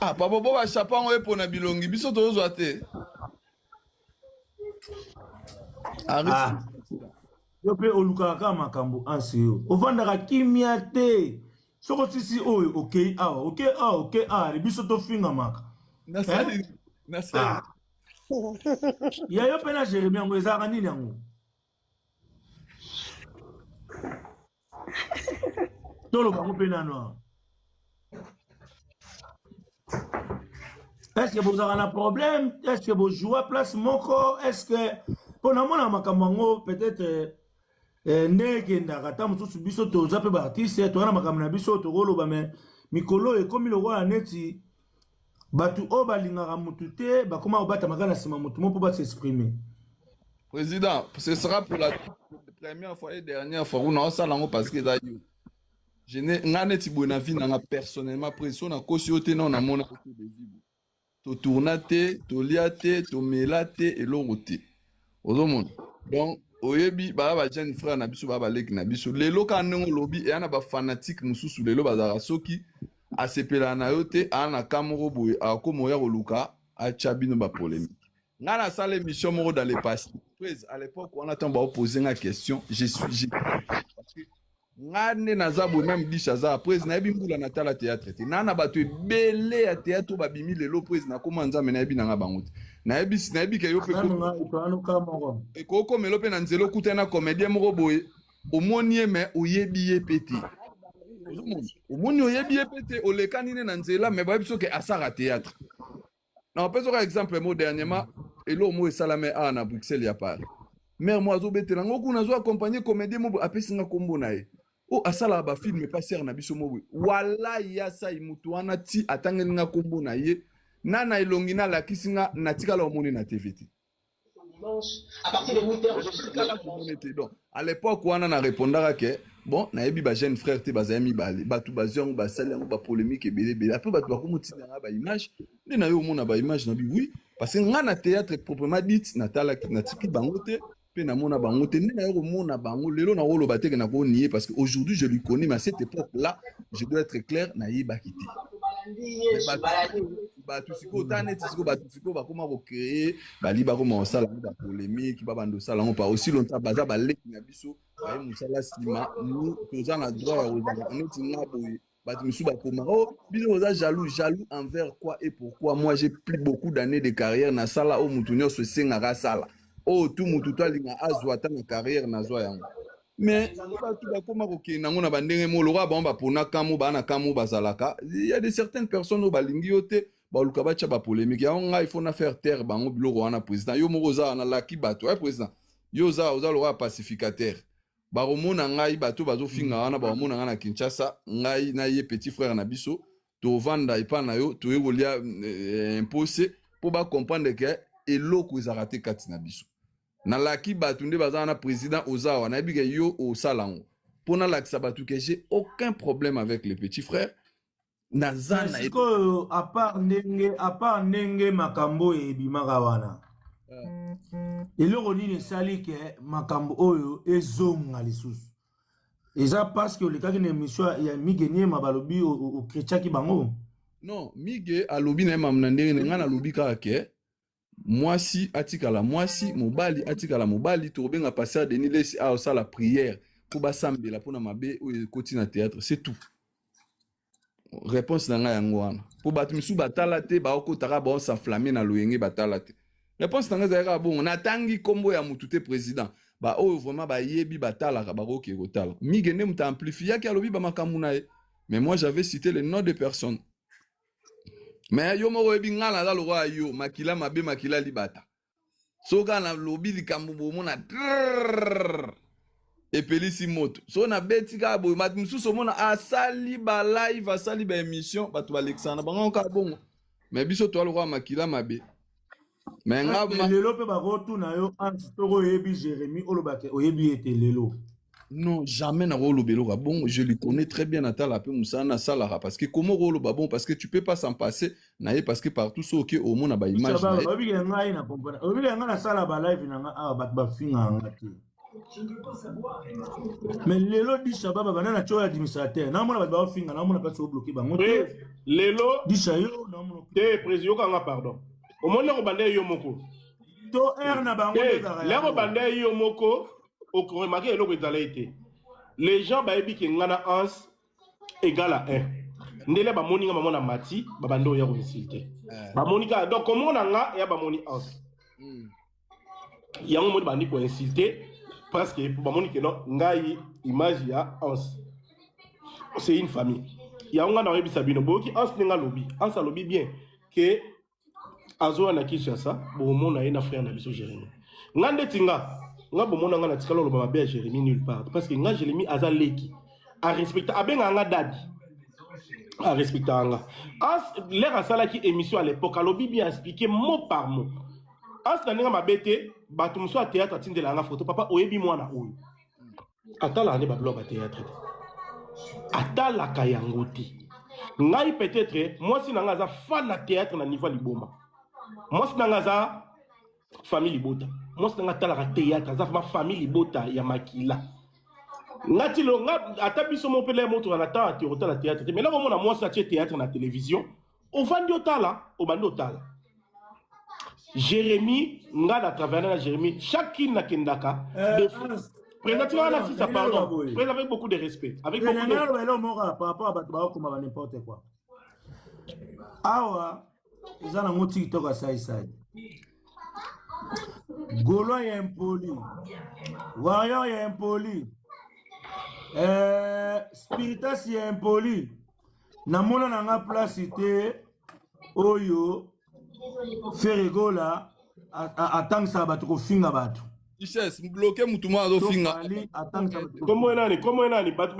Ah, papa bo ba chapeau yango epona bilongi biso tozwa te. Aris. Ah. Yo mpe olukaka kaka makambo anse yo. Ovandaka kimia te. Soko sisi oyo okei awa, okei awa, okei awa, biso tofingamaka. Nasali Eh? nasali. Ah. Ya yo mpe na Jeremie yango ezalaka nini yango? Toloba yango mpe nano awa. Est-ce que bozalaka na problème? Est-ce que bojoua place moko? Est-ce que mpo namona makambo yango peut-être eh, nde ekendaka ata mosusu biso toza mpe baartiste toza na makambo na biso tokoloba me mikolo oyo ekomi lokola neti bato oyo balingaka motu te bakoma kobatama kaka na nsima motu moko mpo basexprime. Président, ce sera pour la première fois et dernière fois kuna osala yango parce que eza yo. Je n'ai nga neti boye na vie na nga personnellement président nakosi yo te nao namona yo te de vie boye. Totourna te, tolia te, tomela te, eloko te. Ozomona? Donc oyebi baya ba jeune frère na biso baya baleki na biso lelo kaka ndenge olobi eya na ba fanatique mosusu lelo bazalaka soki asepelaka na yo te aa na ka moko boye akoma oya koluka atya bino ba polémique. Nga nasala émission moko dans le passé prese à l'époque wana ntango baopose nga question je suis je... parce que nga nde naza boye meme dish aza prese nayebi mbula natala théâtre te naa na bato ebele ya théâtre oyo babimi lelo prese nakoma nzambe nayebi nanga bango te nayebi nayebi ke yo mpe Nanu ngai toanuka moko. ekokomela mpe na nzela okutani na comédien moko boye omoni ye me oyebi ye mpe te ozomona omoni oyebi ye mpe te olekani ne na nzela me bayebi soki asaka théâtre. Na opesa oka exemple mo dernièrement eloko moko esalami awa na Bruxelles ya Paris. Mère mo azobetela ngo kuna azo accompagner comédien mo boye apesi nga kombo na ye. O asalaka ba film epa sœur na biso mo boye. Wallahi ya sai mutu wana ti atangeli nga kombo na ye na na elongi na alakisi nga natikala omoni na TV te. Donc, à l'époque wana na répondaka ke bon nayebi ba jeune frère te bazali mibale bato bazwi yango basali yango ba polémique ebele ebele après bato bakomotinda nga ba image nde na yo omona ba image na bi oui parce que nga na théâtre proprement dit natalaki natiki bango te mpe namona bango te nde naye komona bango lelo nakoloba te ke nakonie parce que aujourd'hui je lui connais mais à cette époque là je dois être clair nayebaki te. Bato sikoyo ta neti sikoyo bato sikoyo bakoma kocree bali bakoma kosala yango bapolémique babanda kosala yango par aussi longtemps baza baleki na biso baye mosala nsima nous toza na droit ya kozala neti nga boye bato misusu bakoma oh bino boza jaloux jaloux envers quoi et pourquoi moi j'ai plus beaucoup d'années de carrière nasala oyo motu nyonso esengaka asala oyo tu motu to alinga azwa ata na carrière nazwa yango mais bato bakoma kokende yango na bandenge moko lokola bango bapona kamo baa na kamo bazalaka il y a de certaines personnes oyo balingi yo te baluka batya bapolémique yango ngai il faut na faire taire bango biloko wana président yo moko oza wana laki bato ay président yo oza oza lokola pacificateur bakomona ngai bato bazofinga wana bakomona ngai na Kinshasa ngai na ye petit frère na biso tovanda epa na yo toye kolia impose mpo bacomprendre ke eloko ezalaka te kati na biso. Nalaki bato nde baza wana président oza wana nayebi ke yo osala yango mpo nalakisa bato ke j'ai aucun problème avec le petit frère naza na sikoyo à part ndenge à part ndenge makambo oyo ebimaka wana eloko nini esali ke makambo oyo ezonga lisusu eza parce que olekaki na émission ya Mige Niema balobi okretiaki bango non Mige alobi na ye mamu na ndenge na ngai nalobi kaka ke mwasi atikala mwasi mobali atikala mobali tokobenga pasteur Denis Lesi aosala prière mpo basambela mpona mabe oyo ekoti na théâtre c'est tout réponse na ngai yango wana mpo bato misusu batala te baokotaka baosaflame na loyenge batala te réponse na ngai ezalaki kaka bongo natangi nkombo ya motu te président baoyo vraiment bayebi batalaka bakoki kotala Mige nde moto amplifiaki alobi bamakambo na ye mais moi j'avais cité le nom de personne mais yo moko oyebi ngai naza lokola yo makila mabe makila libata soki kaka nalobi likambo bomona epelisi moto soki nabeti kaka boye bato mosusu omona asali ba live asali ba émission bato balekisaka na bango kaka bongo mais biso toa lokola makila mabe mais nga lelo mpe bakotuna yo Hans soki oyebi Jérémie olobake oyebi ye te lelo non jamais nakoloba eloko ya bongo je lui connais très bien natala mpe mosala nasalaka parce que comment okoloba bon parce que tu peux pas s'en passer na ye parce que partout soki oke omona ba image na ye obike ngai na comprendre obike ngai nasala ba live na ngai awa bato bafingaka nga te. Mais lelo Disha baba bana na tioyo administrateur, namona bato baofinga, namona place obloke bango te. Lelo Disha yo namona te, président, yokanga, pardon. Omoni leko banda yo moko. To aire na bango. Te, leko banda yo moko, okoremarquer eloko ezala ete les gens bayebi ke nga na Hans égal à 1. Ndele bamoni nga, bamona mati, babandi oya koinsulter. Bamoni kaka, donc komona nga eya bamoni Hans. Yango moni bandi koinsulter parce que bamoni ke non, ngai image ya Hans, c'est une famille. Yango nga na oyebisa bino, boyoki Hans ndenge alobi. Hans alobi bien ke azoya na Kinshasa, bomona ye na frère na biso Jérémi. Nga ndeti nga bomona nga na tikala oloba mabe ya Jérémi nulle part, parce que nga Jérémi aza leki, arespecte, abengaka nga dadi, arespectaka nga. Hans lere asalaki émission à l'époque, alobi bien, expliqué mot par mot. Hans na ndenge mabe te, bato mosusu ya théâtre atindelaka nga photo: "Papa, oyebi mwana oyo?" Atalaka nde babiloko ya théâtre te, atalaka yango te. Ngai peut-être mwasi na ngai aza fan na théâtre na niveau ya liboma. Mwasi na ngai aza famille libota, mwasi na ngai atalaka théâtre, aza ma famille libota ya makila. Nga ti lelo nga ata biso mo mpela moto na temps ate otala théâtre te. Maintenant komona mwasi atie théâtre na télévision, ovandi otala, obandi otala. Jérémi, nga na travaille na Jérémi, chaque nakendaka. Président, tu vas là, ça, pardon. Président, avec beaucoup de respect. Avec beaucoup de Naloba eloko moko par rapport à bato baokoma ba n'importe quoi. Awa eza nango TikTok asaisai, Gaulois ya impoli, Warrior ya impoli, Spiritas ya impoli. Namona na nga place te oyo Ferre Gola atangisaka bato kofinga bato. Richesse bloqué, mutu moko azofinga. Atangisa bato. Kombo nani? Kombo nani? Bato.